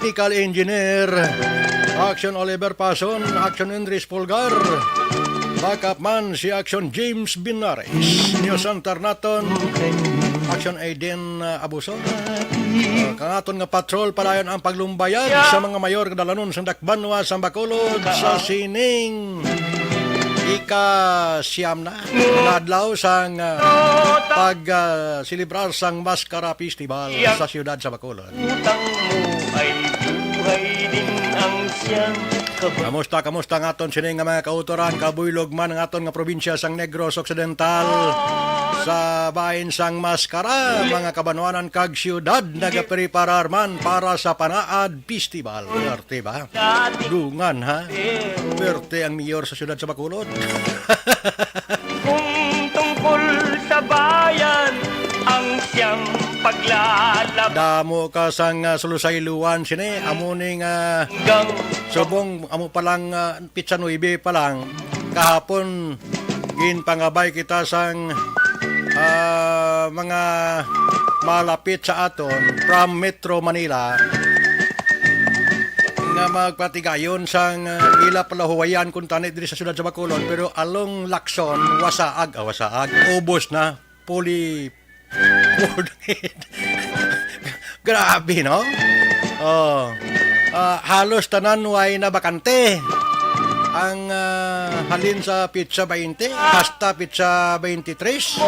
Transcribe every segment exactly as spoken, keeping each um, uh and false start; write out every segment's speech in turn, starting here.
Technical Engineer, Action Oliver Pason, Action Andres Pulgar, backup man si Action James Binares, Neo Santarnaton, Action Aiden, uh, Abuso. Uh, kang aton nga patrol, padayon ang paglumbayag sa mga mayor kadalanon sang Dakbanwa, sang Bacolod, sa sining ika-siyam na nga adlaw sang, uh, pag, uh, selebrar sang Maskara Festival sa siyudad sa Bacolod. Utang mo ay buhay din ang siyang kaba- Kamusta, kamusta ang aton sini nga mga kautoran, kabuylog man ang aton nga probinsya sang Negros Occidental, sa bahin sang Maskara, mga kabanwanan kag siyudad, nagapreparar man para sa Panaad Festival. Perte ba? Dungan, ha? Perte ang mayor sa siyudad sa Bacolod. Kung tungkol sa bayan ang siyang paglalab- Damo ka sang, ah, sulusayluan sini. Amo ni nga Gang- subong, amo pa lang, ah, pitsa nuebe pa lang. Kahapon, ginpangabay kita sang, ah, mga malapit sa aton from Metro Manila nga magpatigayon sang, ah, ila palahuwayan kuntani diri sa siyudad sa Bacolod, pero along Lacson, wasaag, ah, wasaag, ubos na, fully boarded. Grabe, no? Oh. Ah, halos tanan way na bakante. Ang, ah, halin sa pitsa baynte hasta pitsa baynte tres.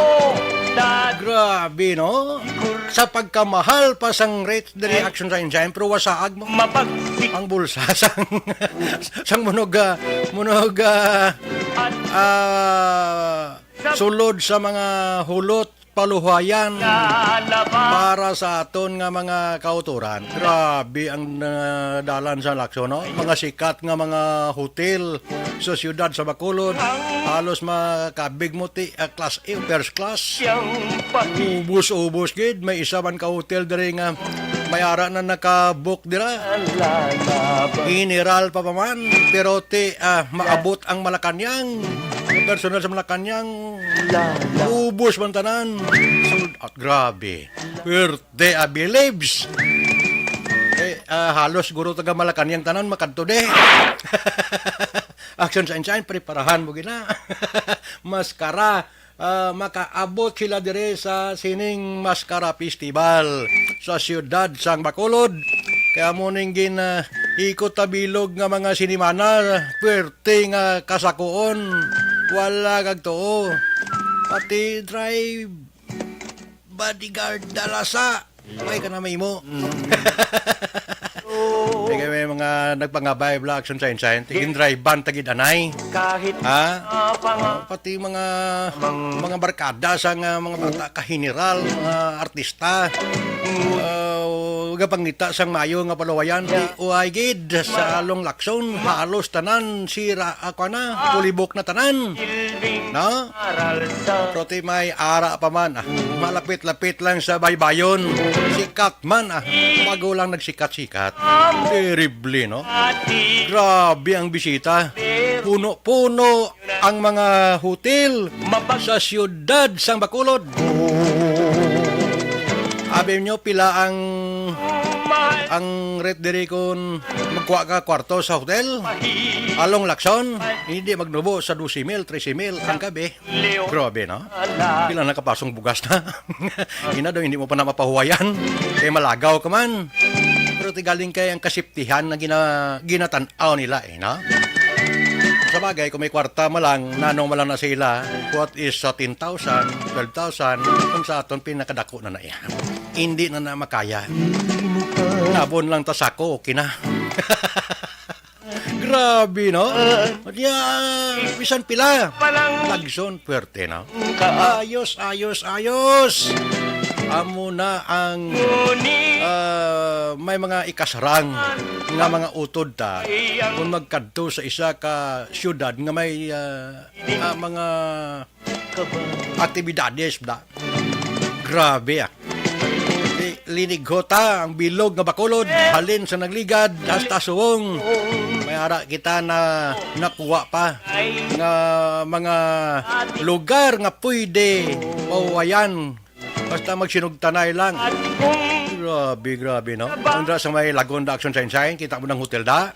Grabe, no? Sa pagkamahal pa sang rate diri, Action Sunshine, pero wasaag mo. Mabagsik. Ang bulsa sang, sang munog, ah, munog, ah, ah, sulod sa mga hulot, paluhayan para sa aton nga mga kautoran. Grabe ang, ah, dalan sa Lacson, no? Mga sikat nga mga hotel sa siyudad sa Bacolod, halos makabig mo ti, ah, class A o first class. Ubos-ubos gid. May isa man ka hotel diri nga may ara na nakabook dira. General pa pa man, pero ti, ah, maabot ang Malacañang. Personal sa Malacañang, ubos man tanan. Sold out. Grabe. Perte, ah, believes. Eh, ah, halos siguro taga Malacañang tanan makadto di. Action Sunshine, preparahan mo gina. Maskara, ah, makaabot sila dire sa sining Maskara Festival sa siyudad sang Bacolod. Kaya mo ning gin, ah, ikot ta bilog nga mga sinimana, pwerte nga kasakuon, wala kag tuo. Pati drive, bodyguard, dalasa. May ka na may imo. Mm. May, may mga nagpangabay, Black Sunshine Shine. Tigin drive ban, tagid anay. Kahit Ha? Ah, pang- Oh, pati mga, Mang- mga barkada sa nga mga bata, kahineral, mga artista. Uh, gapangita sang mayo nga palawayan, di uay gid sa along Lacson, halos tanan sira, ako na, pulibok na tanan. No? Aral sa Pero ti may ara pa man, ah. Malapit-lapit lang sa baybayon. Sikat man, ah. Bago lang nagsikat-sikat. Terrible, no? Grabe ang bisita. Puno-puno ang mga hotel sa siyudad sang Bacolod. Abi nyo, pila ang, ang rate diri kon magkuha ka kwarto sa hotel? Along Lacson, hindi magnubo sa dose mil, trese mil ang gabi. Grabe, no? Pila na kapasong bugas na. Ina daw, hindi mo pa na mapahuwayan. Kay malagaw ka man. Pero ti galing kay ang kasiptihan na gina-, ginatan-aw nila, eh, no? Sa bagay, kung may kwarta mo lang, nanong mo lang na sila, what is sa ten thousand, twelve thousand, kung sa aton, pinakadako na na iya. Hindi na na makaya. Tabon lang ta sako, okay na. Grabe, no? Kaya, bisan pila. Palang Lagson, pwerte, no? Ayos, ayos, ayos. Amo na ang, ah, may mga ikasarang nga mga utod ta kung magkadto sa isa ka syudad nga may, ah, ah, mga aktibidades da. Grabe, ah. Di, linigho ta ang bilog nga Bacolod, halin sa Nagligad hasta Suong. May ara kita na nakuha pa nga mga lugar nga pwede pahuwayan. Basta magsinugtanay lang. Grabe, grabe, no? Ang dira sa may Lagonda Action Sign Sign, kita mo ng hotel da.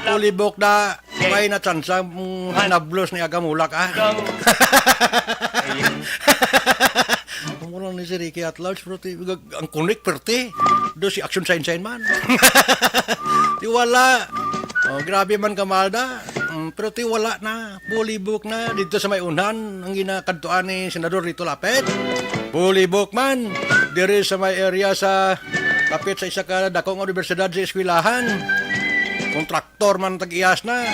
Fully booked da. May na chance ang nablos ni Aga Mulak, ah. Mura ni si Ricky at large, pero ti-, ang kunik, perte. Do si Action Sign Sign man. Ti wala. Oh, grabe man ka, Malda. Mm, pero ti wala na. Fully booked na. Dito sa may unan, ang ginakadtuan ni Senador Lito Lapid. Fully booked man. Diri sa may area sa kapit sa isa ka dakong universidad sa eskwelahan. Kontraktor man tag-iyas na.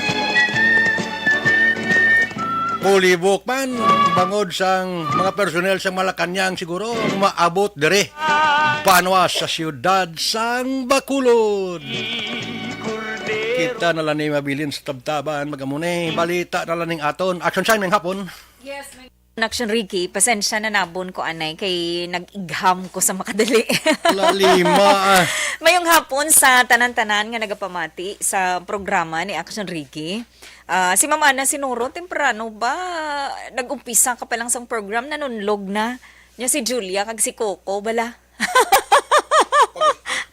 Fully booked man, bangod sang mga personnel sa Malacañang siguro, maabot diri. Banwa sa siyudad sang Bacolod. Kita na lang ni mabilin sa tabtaban, magamuni. Balita na lang ning aton. Action Sign, may hapon. Yes, may Action Ricky, pasensya na nabon ko, anay, kay nag-igham ko sa makadali. Lalima, ah. Mayong hapon sa tanan-tanan nga nagapamati sa programa ni Action Ricky. Ah, si Ma'am Ana Sinuro, temprano ba? Nag-umpisa ka pa lang sang program, nanunlog na. Nya si Julia kag si Coco, bala.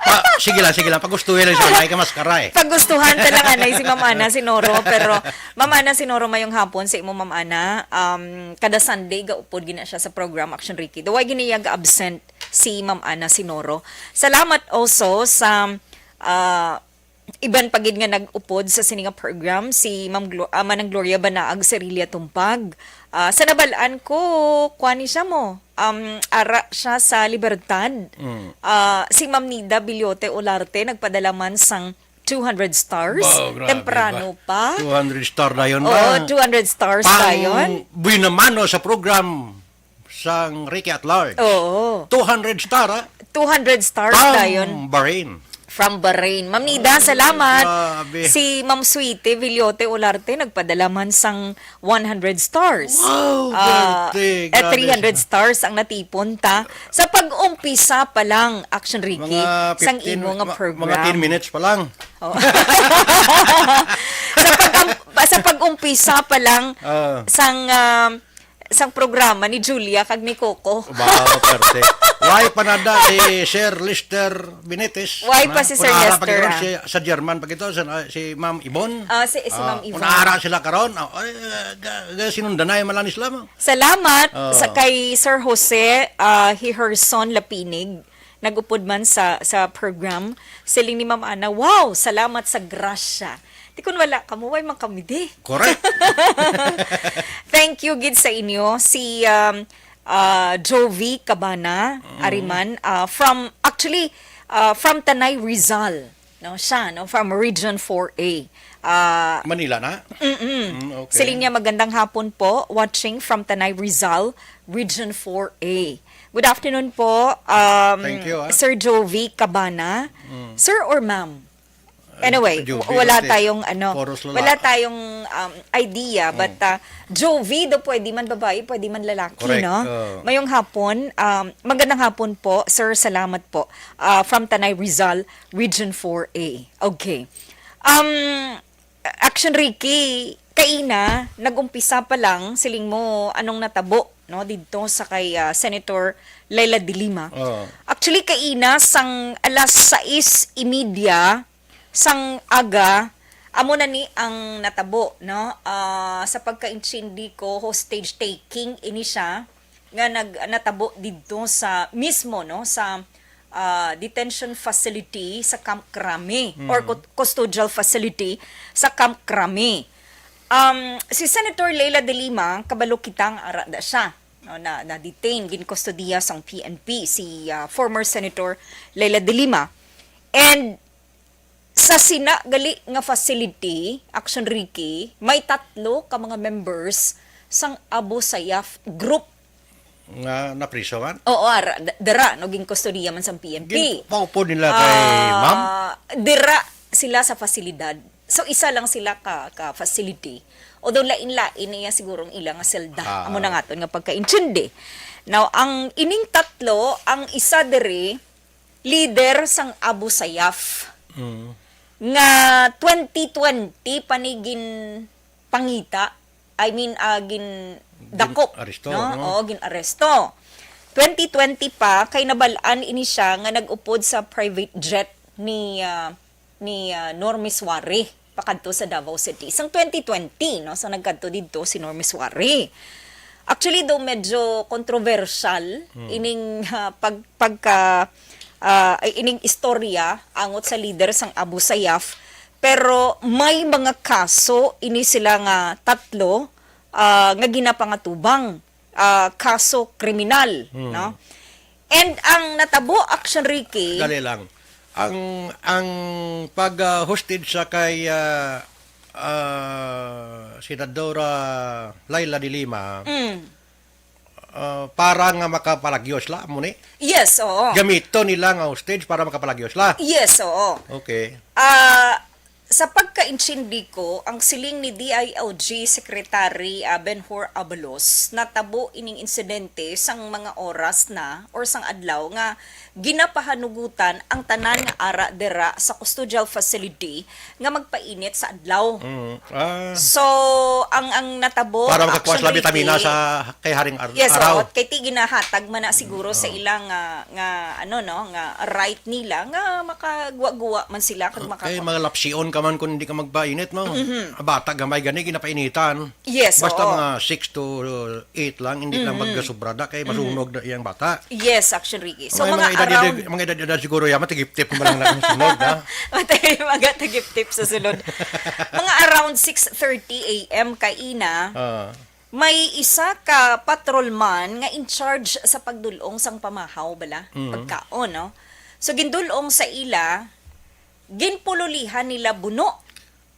Pa, sige lang, sige lang. Pagustuhin lang siya. May ka maskara eh. Pagustuhan ta lang, anay, si Ma'am Ana Sinoro. Pero, Ma'am Ana Sinoro, mayong hapon sa imo, Ma'am Ana. Um, kada Sunday, gaupod gina siya sa program, Action Ricky. Daw, ay gini iya ga-absent si Ma'am Ana Sinoro. Salamat also sa, ah, iban pa gid nga nag-upod sa sini nga program, si Ma'am Glo-, ah, Manang Gloria Banaag Cerilia Tumpag. Ah, sa nabal-an ko, kuan ni siya mo, um, ara siya sa Libertad. Mm. Ah, si Ma'am Nida Bilyote Olarte nagpadala man sang two hundred stars. Wow, grabe Temprano ba? pa. Two hundred star dayon Oo, ba? two hundred stars Pang dayon. buwinamano sa program sang Ricky at Large. Oo. Two hundred star, ah. Two hundred stars Pang dayon. Bahrain. From Bahrain. Ma'am Nida, salamat. Grabe. Si Ma'am Sweetie Villote Olarte nagpadala man sang one hundred stars. Wow, Ah, pwerte. eh, Grabe three hundred sa stars ang natipon ta. Sa pag-umpisa pa lang, Action Ricky, Mga sang fifteen, imo nga ma-, program. mga ten minutes pa lang. Oh. Sa pag-, sa pag-umpisa pa lang, Ah. sang, um, sang programa ni Julia kag ni Coco. Wow, perte. Why pa nada si Sir Lester Benitez? Why pa si Sir Lester, ah? Si, sa German pa gito, sa, si Ma'am Ibon. Ah, si, si Ah, Ma'am Ibon. Kung naara sila karon, ah, ay, ah, ga, ga, sinundanay man lang ni sila, ma'am. Salamat Ah. sa kay Sir Jose, ah, Hiherson Lapinig. Nag-upod man sa, sa program. Siling ni Ma'am Ana, "Wow, salamat sa grasya." Di kun wala kamo, way man kami di. Correct. Thank you gid sa inyo. Si, um, ah, Jovi Cabana, Mm. Ariman, ah, from, actually, ah, from Tanay, Rizal. No, siya, no, from Region four A. Ah, Manila na? Mm-mm. Mm, okay. Siling niya, "Magandang hapon po, watching from Tanay, Rizal, Region four A." Good afternoon po, um, Thank you, ah. Sir Jovi Cabana. Mm. Sir or ma'am? Ay, Anyway, Jovi, wala okay. tayong, ano, Chorus lalaki. wala tayong, um, idea, but, Mm. uh, Jovi daw pwede man babae, pwede man lalaki, Correct, no? oo. Mayong hapon, um, magandang hapon po, sir, salamat po. Uh, from Tanay, Rizal, Region four A. Okay. Um, Action Ricky, kaina, nag-umpisa pa lang, siling mo, anong natabo, no, didto sa kay, ah, Senator Leila de Lima. Oo. Actually, kaina, sang alas sais y media, sang aga, amo na ni ang natabo, no? Ah, sa pagkaintindi ko, hostage taking ini siya nga nag-, natabo didto sa mismo, no, sa, ah, detention facility sa Camp Crame or Mm. cus-, custodial facility sa Camp Crame. Um, si Senator Leila de Lima, kabalo kita nga ara da siya, no, na, na-detain, ginkustodiya sang P N P si, ah, former Senator Leila de Lima. And sa sina gali nga facility, Action Ricky, may tatlo ka mga members sang Abu Sayyaf group. Nga napriso man? Oo, ara, d-, dira, no, ginkustodiya man sang P N P. Ginpaupod nila kay Ah, ma'am? Dira sila sa pasilidad. So, isa lang sila ka, ka facility. Although lain-lain niya siguro ang ila nga selda. Ah. Amo na nga aton nga pagkaintindi. Now, ang ining tatlo, ang isa diri, leader sang Abu Sayyaf, Mm. nga twenty twenty pa ni ginpangita, I mean, ah, gindakop, Gin-aresto, no? no? Oo, gin-aresto. Twenty twenty pa, kay nabal-an ini siya nga nag-upod sa private jet ni, ah, ni, ah, Normis Wari pakadto sa Davao City. Sang twenty twenty, no, sa nagkadto didto si Normis Wari. Actually, do medyo controversial Hmm. ining, ah, pag-, pagka, ah, ay, ining istorya angot sa leader sang Abu Sayyaf. Pero may mga kaso ini sila nga tatlo, ah, nga ginapangatubang, ah, kaso kriminal, Hmm. no? And ang natabo, Action Ricky, Dali lang. Ang, ang pag, ah, hostage sa kay, ah, ah, Senadora Leila de Lima, Mm. ah, para nga makapalagyo sila, amo ni? Yes, oo. Gamito nila nga hostage para makapalagyo sila. Yes, oo. Okay. Ah, sa pagkaintindi ko, ang siling ni D I L G Secretary, ah, Benhur Abalos, natabo ining insidente sang mga oras na or sang adlaw nga ginapahanugutan ang tanan nga ara dira sa custodial facility nga magpainit sa adlaw. Mm. Ah. So, ang, ang natabo, Para makakuha sila actually, vitamina kay sa kay Haring Ar-, Yes, Araw. oo. Kay ti ginahatag man na siguro sa Mm. ilang, ah, nga, ano, no, nga right nila nga makaguwa-guwa man sila kag Kay makapa- mga lapsion ka man kung hindi ka magpainit, no? Mhm. Bata gamay gani, ginapainitan. Yes, Basta oo. mga six to eight lang, hindi lang Mm-mm. magkasobra da, kay Mm-hmm. masunog na iyang bata. Yes, Action Ricky. So, May mga mga edad, around edad, mga edad, edad siguro yan, matigip-tip mo lang na ang sunod, ha? Matay, mga tagip-tip sa sulod. Mga around six thirty A M kaina, Ah. may isa ka patrolman nga in charge sa pagdulong sang pamahaw bala, Mm. pagkaon, no? So, gindulong sa ila, ginpululihan nila buno.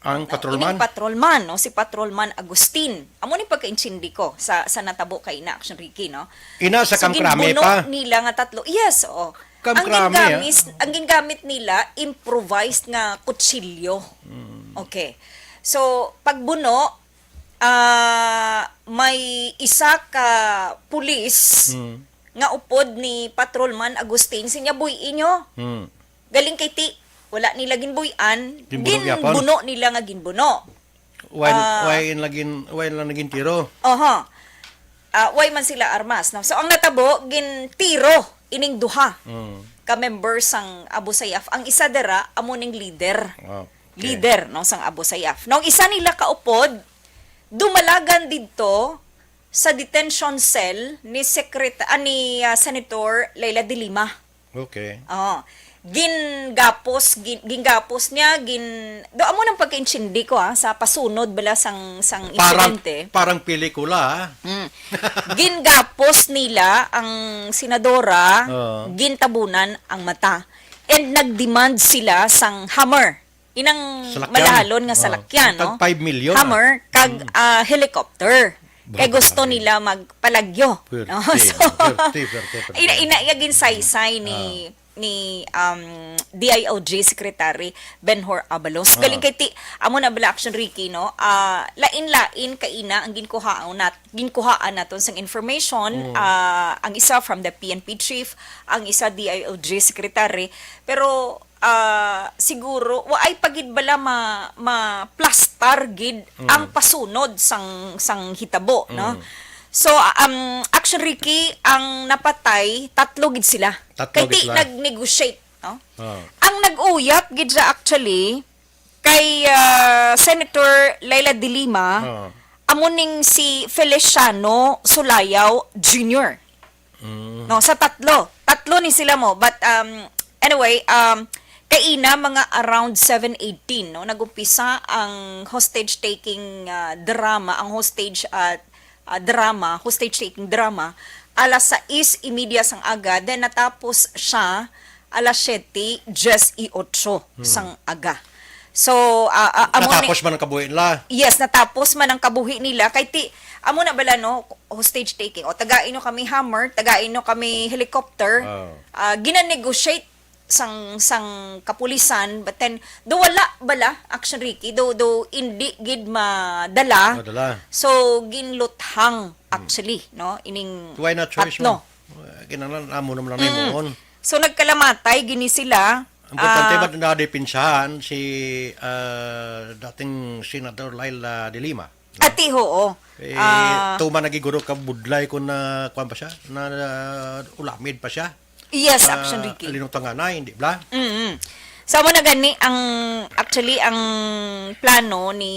Ang No, patrolman? ining patrolman, no, si Patrolman Agustin. Amo ni pagkaintindi ko sa, sa natabo kaina, Action Ricky, no? Ina sa So, Kamkrame ginbuno pa? nila nga tatlo. Yes, oo. Ang Kamkrame, ah. gingamis-, ang gingamit nila, improvised nga kutsilyo. Mm. Okay. So, pagbuno, ah, may isa ka pulis Mm. nga upod ni Patrolman Agustin, sinya, "Buy-i nyo." Mm. Galing kay ti, wala nila ginbuy-an, Ginbuno gyapon? ginbuno nila nga ginbuno. Why, Ah. why in lagin, why lang naging tiro? Oho. Ah, why man sila armas, no? So, ang natabo, gintiro ining duha Mm. ka member sang Abu Sayyaf. Ang isa dira, amo ning leader. Okay. Leader, no, sang Abu Sayyaf. Nung isa nila kaupod, dumalagan didto sa detention cell ni Secret-, ah, ni, ah, Senator Leila de Lima. Okay. Oh, gingapos, gin-, gingapos niya, gin-, do, amo nang pagkaintindi ko, ah, sa pasunod bala sang, sang Parang, insidente. parang pelikula, ah. Mm. Gingapos nila ang senadora, Oo. gintabunan ang mata. And nag-demand sila sang hammer. Inang Salakyan. malahalon nga Oo. salakyan, Tag no? five million, ah. Hammer, kag, Mm. ah, helicopter. Kay Bago gusto pa rin. nila magpalagyo, Pwerte, no? So, pwerte, pwerte, pwerte. ina, ina, iya ginsaysay ni, Ah. ni, um, D I L G Secretary Benhur Abalos. Ah. Galing kay ti, amo na bala, Action Ricky, no? Ah, lain-lain kaina ang ginkuhaan nat-, ginkuhaan naton sang information. Mm. Ah, ang isa from the P N P chief, ang isa D I L G Secretary. Pero ah, siguro, waay pa gid bala ma-, ma-plastar gid Mm. ang pasunod sang, sang hitabo, no? Mm. So, um, Action Ricky, ang napatay, tatlo gid sila. Tatlo Kay gid ti sila. nag-negotiate, no? Ah. Ang nag-uyat gid siya actually, kay, ah, Senator Leila de Lima, Ah. amo ning si Feliciano Sulayaw Junior. Mm. No, sa tatlo. Tatlo ni sila mo. But, um, anyway, um, kaina mga around seven eighteen, no, nag-umpisa ang hostage taking, ah, drama, ang hostage, ah, ah, drama, hostage taking drama, alas sais y media sang aga, then natapos siya alas siyete dies y ocho Hmm. sang aga. So, ah, ah, amo ni Natapos man ang kabuhi nila. Yes, natapos man ang kabuhi nila. Kay ti, amo na bala, no, hostage taking. O, tagain nyo kami hammer, tagain nyo kami helicopter. Oh. Ah, gina-negotiate sang, sang kapulisan, but then, do wala bala, Action Ricky, do, do hindi gid madala. Madala. So, ginluthang, Hmm. actually, no, ining Why not choice tatlo. mo? Uh, kinahanglan, amo naman ang Mm. himuon. So, nagkalamatay gini sila. Importante Ah. ba na depensahan si, ah, dating Senador Leila de Lima? Ati, oo. Eh, Ah. Tuman nagiguro ka budlay kung na, kuwan pa siya, na, na ulamid pa siya. Yes, Ah, Action Ricky. Linutang nga na, hindi bla? Mm. Sa mo na gani, ang, actually, ang plano ni,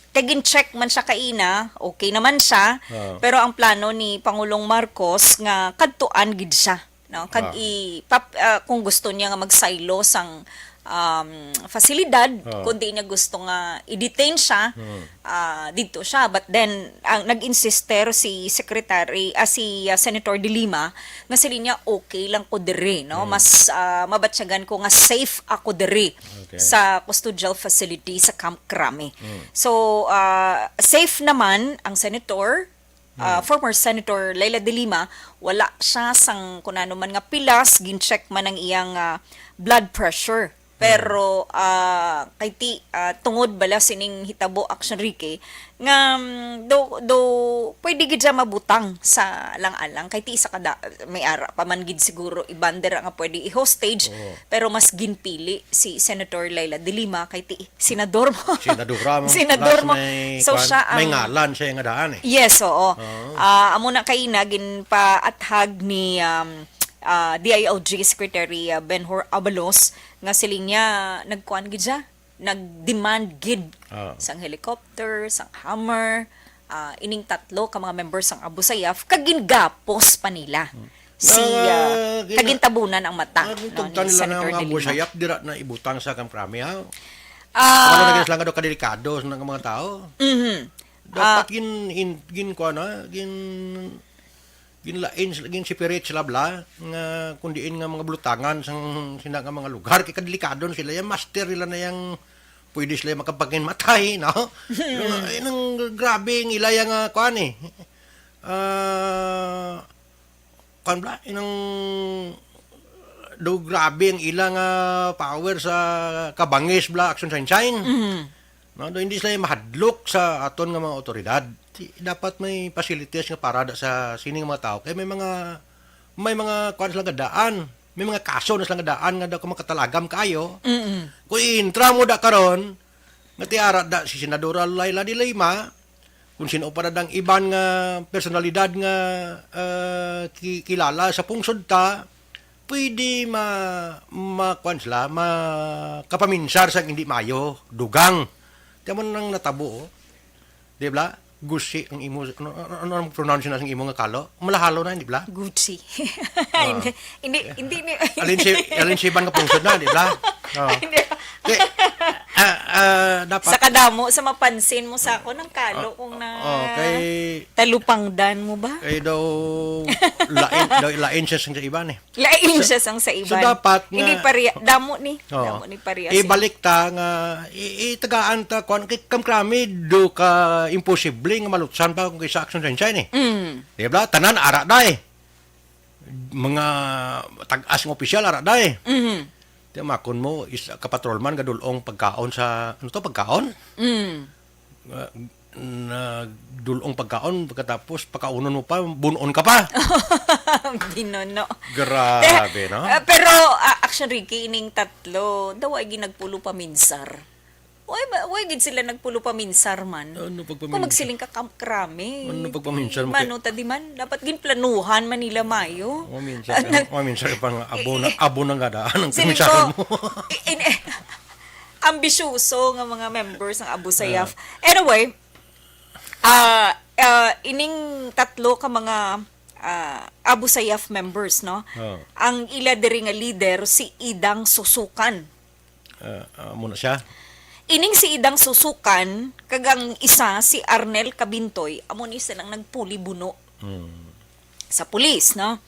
kay gin-check man siya kaina, okay naman siya, Ah. pero ang plano ni Pangulong Marcos nga kadtuan gid siya, no? Kag Ah. i-, pap-, ah, kung gusto niya nga magsaylo sang, um, fasilidad, Ah. kundi niya gusto nga i-detain siya, Hmm. ah, didto siya. But then, ang nag-insister si Secretary, ah, si, ah, Senator De Lima, nga sila niya, "Okay lang ko diri, no? Mm. Mas, ah, mabatyagan ko nga safe ako diri Okay. sa custodial facility sa Camp Crame." Mm. So, ah, safe naman ang senator, ah, Mm. former Senator Leila De Lima, wala siya sang kunano man nga pilas, gin-check man ang iyang, ah, blood pressure. Pero, ah, kay ti, ah, tungod bala sining hitabo, Action Ricky, nga, mm, do, do, pwede gid siya mabutang sa alang-alang. Kay ti isa ka da-, may ara pa man gid siguro iban dira nga pwede i-hostage, Oo. pero mas ginpili si Senator Leila De Lima kay ti senador mo. Senadora mo. Senador Plus mo. may So, kwan, siya may ang ngalan siya nga daan eh. Yes, oo. Oo. Ah, amo na kay na ginpaathag ni, um, ah, D I L G Secretary, ah, Ben-Hur Abalos nga siling niya nagkuan gid siya, nag-demand gid Ah. sang helicopter, sang Hummer, ah, ining tatlo ka mga member sang Abu Sayyaf, kag gingapos pa nila Hmm. si, Ah, ah, gina-, kagintabunan ang mata, ah, no, gintugtan ni nila nga Senator mga De Abu Lima. Sayyaf, dira na ibutang sa Camp Crame, ha? Ah. Ano na gid sila nga daw kadelikado sa mga tao? Mhm. Dapat Ah. gin-, in-, gin-, kuha na, gin-, ginlain sila, gin-separate sila bla, nga kung diin nga mga bulutangan sang sina nga mga lugar, kay kadelikado na sila, yung master nila na yung pwede sila makapaginmatay, no? Yung, ay, nang grabe ang ila yung, ah, kuan eh. Ah, kuan bla, inang do grabe ang ila nga power sa kabangis bla, action sunshine. Mhm. No, do hindi sila mahadlok sa aton nga mga otoridad. Di, dapat may facilities nga para da sa sining mga tao. Kay may mga, may mga kuwan sila nga daan. May mga kaso na sila nga daan nga daw ka makatalagam kaayo. Mm-mm. Kung iintra mo da karon, nga tiara da si Senadora Leila de Lima, kung sino pa na dang iban nga personalidad nga, ah, ki-, kilala sa pungsod ta, pwede ma-, ma-, kuwan sila, makapaminsar sa hindi mayo, dugang. Tiyan mo nang natabo, oh. Di ba? Gusi ang imo, ano, ano, ano ang pronounce na sa imo nga kalo? Malahalo na, di ba? Gucci. Ah. Hindi, hindi, hindi ni Alin si, alin si Iban nga pungsod na, di ba? Oh. Hindi. Di, ah, ah, dapat Sa kadamo, sa mapansin mo sa ako, nang kalo Ah, kung na oh, kay talupangdan mo ba? Kay daw, lain, daw, lain siya sa iban eh. Lain So, siya sang sa so iban. dapat Hindi nga pareha, damo ni. Oo. Damo ni pareha siya. Ibalik ta nga, i-, itagaan ta, kuwan, kay Camp Crame, do ka imposible nga malutsan pa kung kaysa action sunshine eh. Mm. Di ba? Tanan, ara da eh. Mga tag-as nga opisyal, ara da eh. Mhm. Di, makon mo, is, kapatrolman, gadulong pagkaon sa, ano to, pagkaon? Mm. Nga, nagdulong pagkaon, pagkatapos pakaunon mo pa, bunon ka pa. Binono. Grabe, Te-, no? ah, pero, ah, action, Ricky, ining tatlo, daw ay ginagpulo paminsar. Way ba, way gid sila nagpulo paminsar man. Ano Kung pagpaminsar? magsiling ka, Camp Crame, Ano pagpaminsar mo kay Mano ta di man, dapat ginplanuhan man nila mayo. Maminsar ka, Nag- maminsar ka pa nga abo na, I-, i-, abo na nga daan ang siling paminsar ko, mo. i-, in-, ambisyoso nga mga members ng Abu Sayyaf. Ah. Anyway, ah, ah, ining tatlo ka mga, ah, Abu Sayyaf members, no? Oh. Ang ila diri nga leader si Idang Susukan. Ah, ah, amo na siya. Ining si Idang Susukan, kag ang isa si Arnel Cabintoy, amo ni silang nagpuli buno Hmm. sa pulis, no?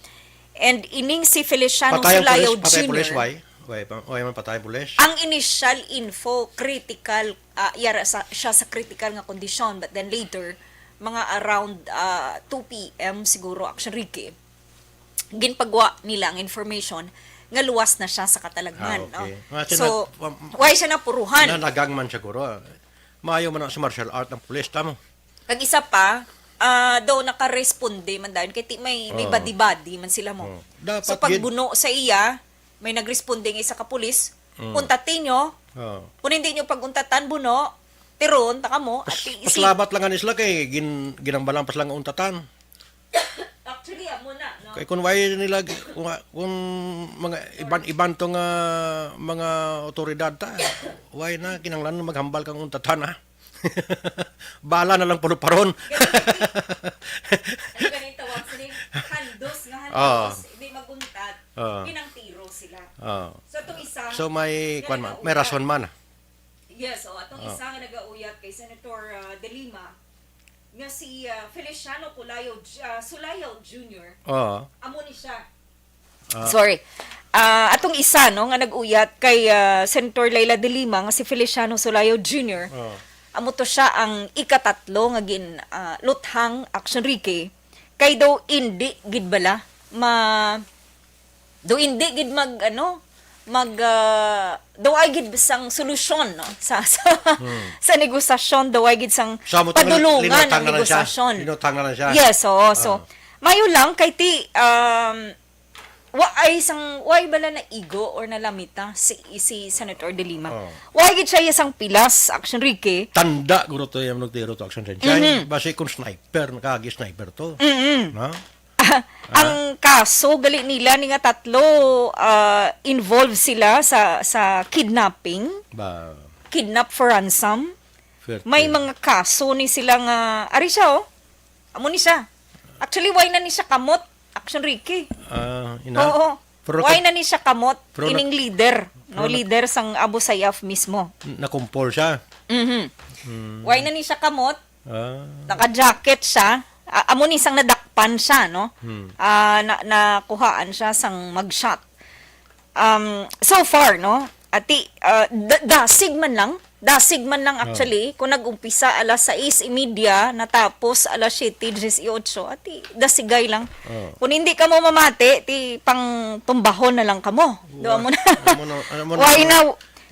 And ining si Feliciano Patay ang Sulayo pulis, patay pulis, Junior, why? Why pa, why man patay pulis? Ang initial info, critical, ah, yara sa, siya sa critical nga kondisyon, but then later, mga around, ah, two P M siguro, Action Ricky, ginpagwa nila ang information nga luwas na siya sa katalagman, Ah, okay. no? Nga, So, sinat-, pam-, why siya napuruhan? Nanagang man siguro. Maayo man ang sa martial art ang pulis, tamo? Kag isa pa, ah, daw nakaresponde man dayon kay ti may, may Oo. badi-badi man sila mo. Oo. Dapat So, pag gid- buno sa iya, may nagresponde nga isa ka pulis, Mm. "Untatin nyo. Oo. Kung hindi nyo pag-untatan, buno." Tiron, taka mo, at Pas-, iisip. Pasalamat lang nga ni sila kay gin-, ginambalan pa sila nga untatan. Actually, amo na, no? Kay kung why nila gi-, kung, kung mga iban-iban to nga mga otoridad ta, why na kinahanglan maghambal kang untatan, ha? Bala na lang paluparon. Ay, ganito, wag sila handos nga Oo. Handos, hindi maguntat, Oo. Pinangtiro sila. Oo. So, itong isa, So, may, yan kwan, ma-, ang may nauya. Rason man. Yes, o, atong Oh. Isa nga nagauyat kay Senator, ah, De Lima, nga si, ah, Feliciano Colayo J-, ah, Sulayo Junior. Oo. Amo ni siya. Ah. Sorry. Ah, atong isa, no, nga nag-uyat kay, ah, Senator Leila De Lima nga si Feliciano Sulayo Junior. Oh. Amo to siya ang ikatatlo nga gin, ah, luthang, Action Ricky. Kay daw indi gid bala ma-, daw indi gid mag, ano, mag, ah, daw ay gid sang solusyon, no, sa, sa, Hmm. Sa negosasyon, daw ay gid sang Sa mo to, padulungan linutang ang na lang siya. Negosasyon. Linutang na lang siya. Yes, oo. So, Ah. Mayo lang kay ti, um, wa ay sang, wa ay bala na igo or nalamita si, si Senator De Lima. Oh. Wa ay gid siya sang pilas, Action Ricky. Tanda guro to yung nagtiro to, Action Sunshine. Mhm. Basi kung sniper, nakagi sniper to. Mm-mm. No? Ang Ah. kaso gali nila ni nga tatlo, ah, involved sila sa, sa kidnapping. Ba. Kidnap for ransom. Fair May play. Mga kaso ni sila nga, ari siya, oh. Amo ni siya. Actually, why na ni siya kamot? Action Ricky. Ah, ina. Oo. Pero Why naka-, na ni siya kamot? Pero Ining naka-, leader, no? pero naka-, Leader sang Abu Sayyaf mismo. Nakumpol siya. Mhm. Hmm. Why na ni siya kamot? Ah. Naka-jacket siya. A-, amo ni sang nadakpan siya, no? Hmm. Ah, na-, nakuhaan siya sang mugshot. Um, so far, no? Ati, ah, da-, dasig man lang. Dasig man lang, Oh. Actually, kung nag-umpisa alas sais y media, natapos alas siyete dieciocho, ati, dasigay lang. Oh. Kung hindi ka mo mamati, ti pang tumbahon na lang ka mo. Do Wa-, mo na. Amo na, amo na, Why na,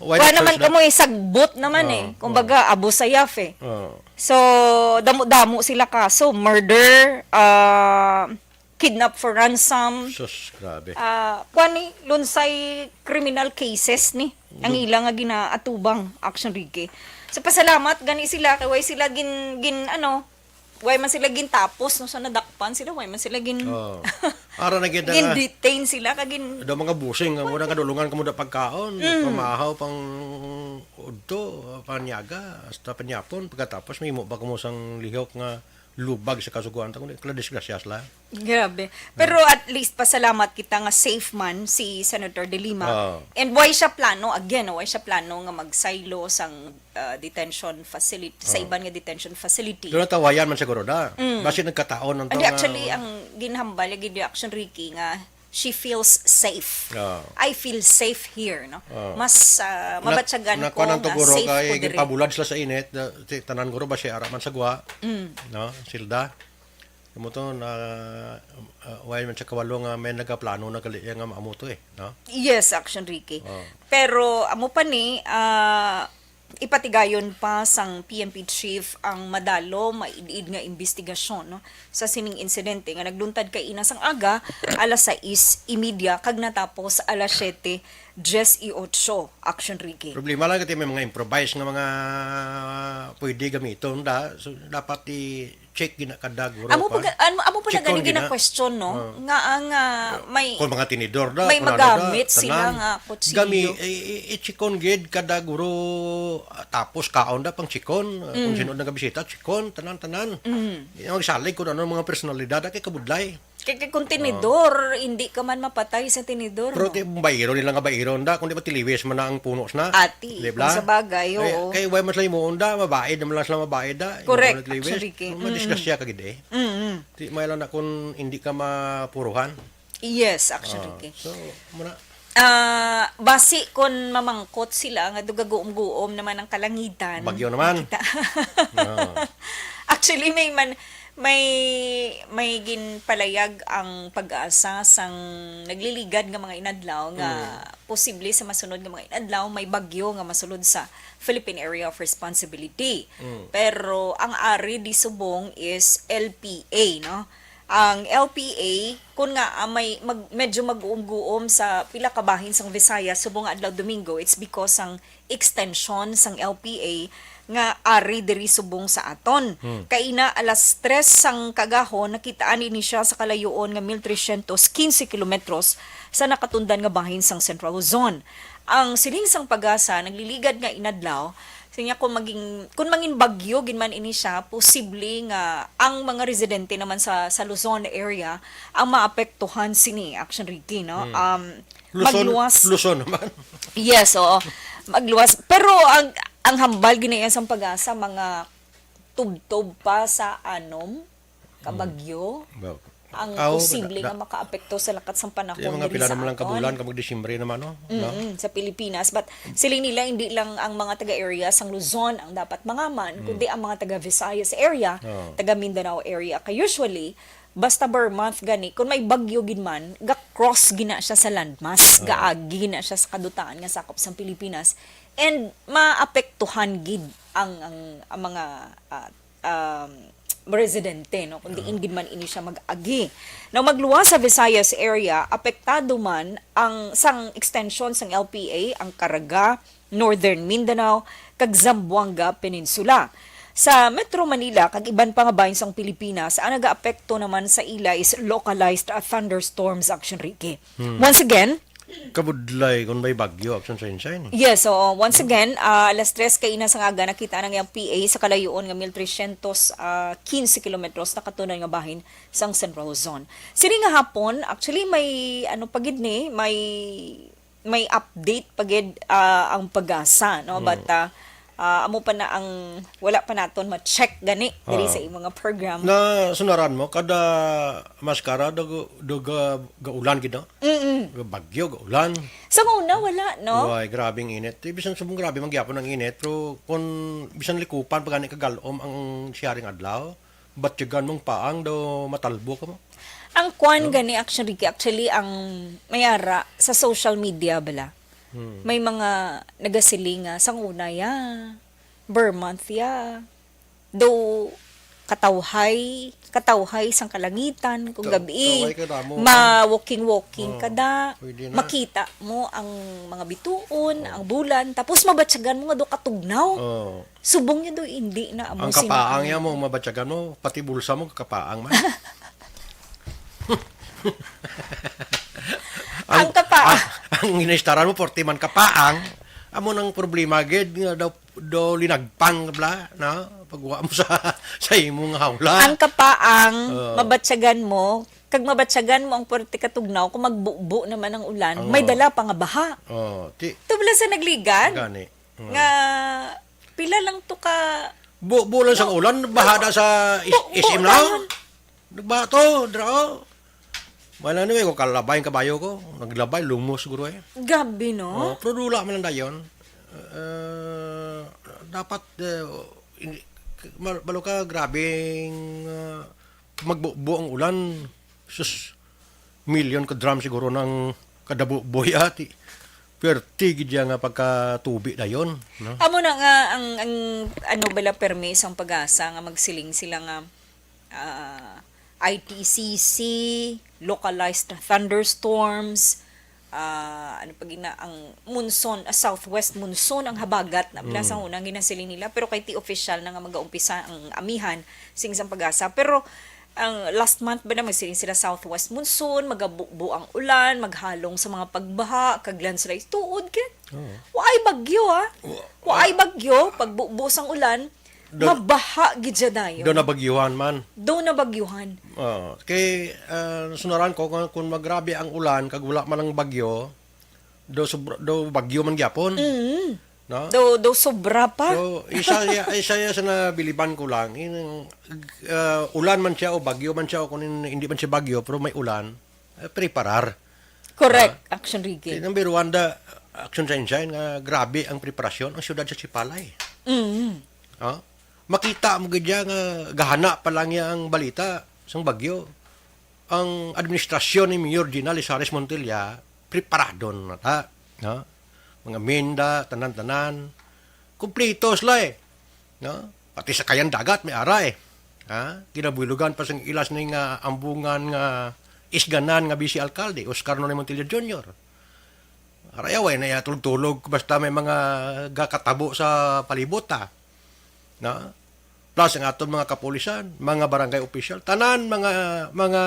why why na naman choice na? Ka mo isagbot naman Oh, eh. Oh. Kumbaga, Abu Sayyaf eh. Oh. So, damo-damo sila kaso, murder, ah, kidnap for ransom. Sus, grabe. Ah, kuwan ni, lunsay criminal cases ni ang Dug- ila nga ginaatubang, Action Ricky. So, pasalamat gani sila kay way sila gin, gin, ano, way man sila gintapos, no, sa nadakpan sila, way man sila gin, Oh. Ara na gid nga gin-detain sila, kag gin- Do mga busing nga wala kadulungan kamo da pagkaon, Mm. Pamahaw, pang udto, panyaga, hasta panyapon, pagkatapos may mo ba kamo sang lihok nga lubag sa kasugoan ta, kundi kala disgrasya sila. Grabe. Pero at least pasalamat kita nga safe man si Senator De Lima. Oo. And why siya plano, again, why siya plano nga magsaylo sang, ah, detention facility, sa Oo. Iban nga detention facility? Doon natawayan man siguro na. Mm. Basi nagkataon ang Hindi, tong, actually, ah, ang ginhambal lagi ni Action Ricky nga she feels safe. Oo. I feel safe here, no? Oo. Mas, ah, Na-, mabatyagan ko nakuha ng nga tuguro safe kay ko diri. Ginpabulad sila sa init, na, si, tanan guro ba siya ara man sa gwa? Mm. No? Silda? Amo to na, ah, why man sa kawalo nga may nagaplano na gali nga amo to eh, no? Yes, Action Ricky. Oh. Pero amo pa ni, ah, ipatigayon pa sang P N P chief ang madalo, maid-id nga imbestigasyon, no, sa sining insidente nga nagluntad kaina sang aga, alas sais y media, kag natapos alas siyete dieciocho, Action Ricky. Problema lang kasi may mga improvise nga mga pwede gamiton da. So, dapat i-check gina kada guro Amo pa pa, ga-, ano, amo pa na chikon gani gina. Gina-question, no? Ah. Nga ang, ah, may, kung mga tinidor da, may kung ano da, magamit sila tanan. Nga kutsilyo. Gami, i-, i-, i-chikon gid kada guro, ah, tapos kaon da pang chikon, ah, kung Mm. Sino nagabisita, chikon, tanan-tanan. Mm. Yung magsalig kung ano mga personalidad, ah, kay kabudlay. Kay, kay kung tinidor, Oo. Hindi ka man mapatay sa tinidor, Pero no? Ti, bairo nila nga bairo, da, kung di ba tiliwis man na ang punos na. Ati, Di ba? Kung sa bagay, Kay, oo. Kay why man sila himuon, da, mabaid naman lang sila mabaid, da. Correct, Yung tiliwis, actually, Ricky. Madisgrasya ka gid eh. Mm-mm. Di, may lang na kung hindi ka mapuruhan. Yes, actually, Ah, Ricky. So, muna. Ah, basi kon mamangkot sila nga dugaguom-guom naman ang kalangitan. Bagyo naman. Kita. Ah. Actually, may man, may, may ginpalayag ang PAGASA sang nagliligad nga mga inadlaw nga Mm. Posible sa masunod nga mga inadlaw may bagyo nga masulod sa Philippine Area of Responsibility. Mm. Pero ang ari di subong is L P A, no? Ang L P A, kun nga, ah, may mag-, medyo mag-uum-guom sa pila ka bahin sang Visayas subong nga adlaw Domingo, it's because sang extension sang L P A nga ari diri subong sa aton. Hmm. Kaina alas tres sang kaagahon, nakitaan ini siya sa kalayuon nga mil trescientos quince kilometros sa nakatundan nga bahin sang Central Luzon. Ang siling sang PAGASA, nagliligad nga inadlaw, siya kung maging, kung mangin bagyo gid man ini siya, posible nga ang mga residente naman sa, sa Luzon area ang maapektuhan sini, Action Ricky, no? Hmm. Um, Luzon, magluwas. Luzon naman. Yes, oo. Magluwas. Pero ang, ang hambal ginayan sang PAGASA, mga tubtob pa sa anom ka Hmm. bagyo Ba-, ang aw, posible na, nga na, makaapekto sa lakat sang panahon di, mga diri pila sa naman lang aton. Kabulan, kag mag-Disyembre naman, no? No? Mm-mm, sa Pilipinas. But siling nila, hindi lang ang mga taga-area sang Luzon ang dapat mangaman, Hmm. kundi ang mga taga-Visayas area, Oh. taga-Mindanao area. Kay usually, basta ber month gani, kung may bagyo gid man, ga-cross gina siya sa landmass, Oh. gaagi gina siya sa kadutaan nga sakop sang Pilipinas, and maapektuhan gid ang, ang, ang mga, ah, um, residente, no, kung diin Ah. gid man ini siya mag-agi. Now, magluwas sa Visayas area, apektado man ang sang extension sang L P A, ang Caraga, Northern Mindanao, kag Zamboanga Peninsula. Sa Metro Manila kag iban pa nga bahin sang Pilipinas, ang nagaapekto naman sa ila is localized, ah, thunderstorms, Action Ricky. Hmm. Once again, Kabudlay kung may bagyo, Action Sunshine. Yes, oo. Once again, ah, alas tres kaina sang aga, nakita ang L P A sa kalayuon nga mil trescientos, ah, quince kilometros nakatundan nga bahin sang Central Luzon. Sini nga hapon, actually, may, ano pa gid ni, may, may update pa gid, ah, ang PAGASA, no? Mm. But, ah, ah, amo pa na ang wala pa naton ma-check gani diri Oo. sa imong nga program. Na sunaran mo, kada maskara, do, do ga-, gaulan gid, no? Mm-mm. Bagyo, gaulan. Sa una, wala, no? Way, grabing init. Di, bisan subong grabe man gyapon ang init, pero kung bisan likupan pa gani kagalom ang siyaring adlaw, batyagan mong paang daw matalbo ka mo. Ang kwan No? gani, actually, actually, ang mayara sa social media bala. Hmm. May mga nagasiling nga, sang una, ya, ber month, ya. Daw katawhay, katawhay sang kalangitan, kung Taw-, gabi, tawhay ka damo, ma-walking-walking oh, ka da, pwede na. Makita mo ang mga bituon, Oh. ang bulan, tapos mabatyagan mo nga do katugnaw. Oh. Subong niya do, hindi na amo Ang sina-, kapaang niya mo, mabatyagan mo, pati bulsa mo, kapaang man. Ang kapaang. Ang, ang ginaistaran mo, forty man kapaang, amo nang problema, gid, nga daw do linagpang bla, no? Pagwa mo sa, sa imong hawla. Ang kapaang, Oo. mabatyagan mo, kag mabatyagan mo ang puwerte katugnaw, kung magbubo naman ang ulan, Oo. may dala pa nga baha. Oo, ti- Ito bala sa nagligad, Gani. Oo. nga pila lang to ka Bu-, bulan sang ulan, baha na sa is-, Bu-, S M bu-, lang. Nagbato, dra, oh. Wala na, eh, ko kalabay ang kabayo ko. Naglabay, lumos siguro, eh. Gabi, no? Oh, pero dula man lang dayon. Eh, dapat, eh, hindi, mal-, malo ka, grabing, ah, magbubo ang ulan. Sus, milyon ka drum siguro nang kada bu-, buhay ati. Perti gid ya nga pagkatubi dayon, no? Amo na nga ang, ang ano bala, permi sang PAGASA nga magsiling sila nga ah, I T C C, localized thunderstorms, ah, ano pa gina, ang monsoon, ah, southwest monsoon ang habagat na, mm, sa una ginasiling nila, pero kay ti official na nga magaumpisa ang amihan, siling sang PAGASA. Pero ang last month ba na magsiling sila southwest monsoon, magabubo ang ulan, maghalong sa mga pagbaha, kag landslide. Tuod kay Oo. Waay bagyo, ha? Wa-, Waay wa- bagyo, pagbubo sang ulan, Do-, mabaha gid siya dayon. Do nabagyuhan man. Do nabagyuhan. Oh, kay, ah, sunaran ko kung, kung magrabe ang ulan kag wala man ang bagyo, do sobra, do bagyo man gyapon. Mm. No? Do, do sobra pa. So, isa ya, isa ya sa nabiliban ko lang, in, ah, ulan man siya o bagyo man siya o kung in-, hindi man siya bagyo pero may ulan, eh, preparar. Correct, ah, Action Ricky. Kay number one, da, Action Sunshine, nga grabe ang preparasyon ang siyudad sa Sipalay. Mm. Ah, makita mo gid ya nga gahana pa lang ya ang balita sang bagyo. Ang administrasyon ni Mayor Gina Lizares Montilla, preparado na ta, no? Mga minda, tanan-tanan. Kumpleto sila, eh. No? Pati sa kayang dagat, may ara, eh. Ha? Ginabuhilugan pa sang ilas ni nga ambungan nga isganan nga vice alkalde, Oscar Nonoy Montilla Junior. Aray, way na iya tulog-tulog, basta may mga gakatabo sa palibot, ha? Na? Plus ang aton mga kapulisan, mga barangay official, tanan mga, mga,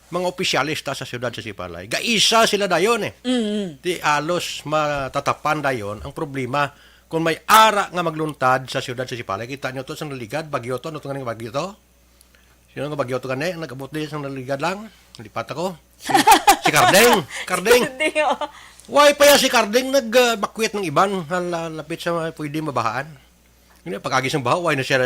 mga opisyales ta sa siyudad sa Sipalay. Gaisa sila dayon eh. Mm. Di alos matatapan dayon ang problema kung may ara nga magluntad sa siyudad sa Sipalay. Kita nyo to sa Naligad, bagyo to, ano to nga bagyo to? Sino nga bagyo to gani? Nag-abot din sa Naligad lang. Lipat ako. Si, si Carding. Carding. Hindi, oh. Why pa ya si Carding nag-bakwit ng iban? Hala, lapit sa mga pwede mabahaan. Hindi, pag-agi sang baha, why na siya,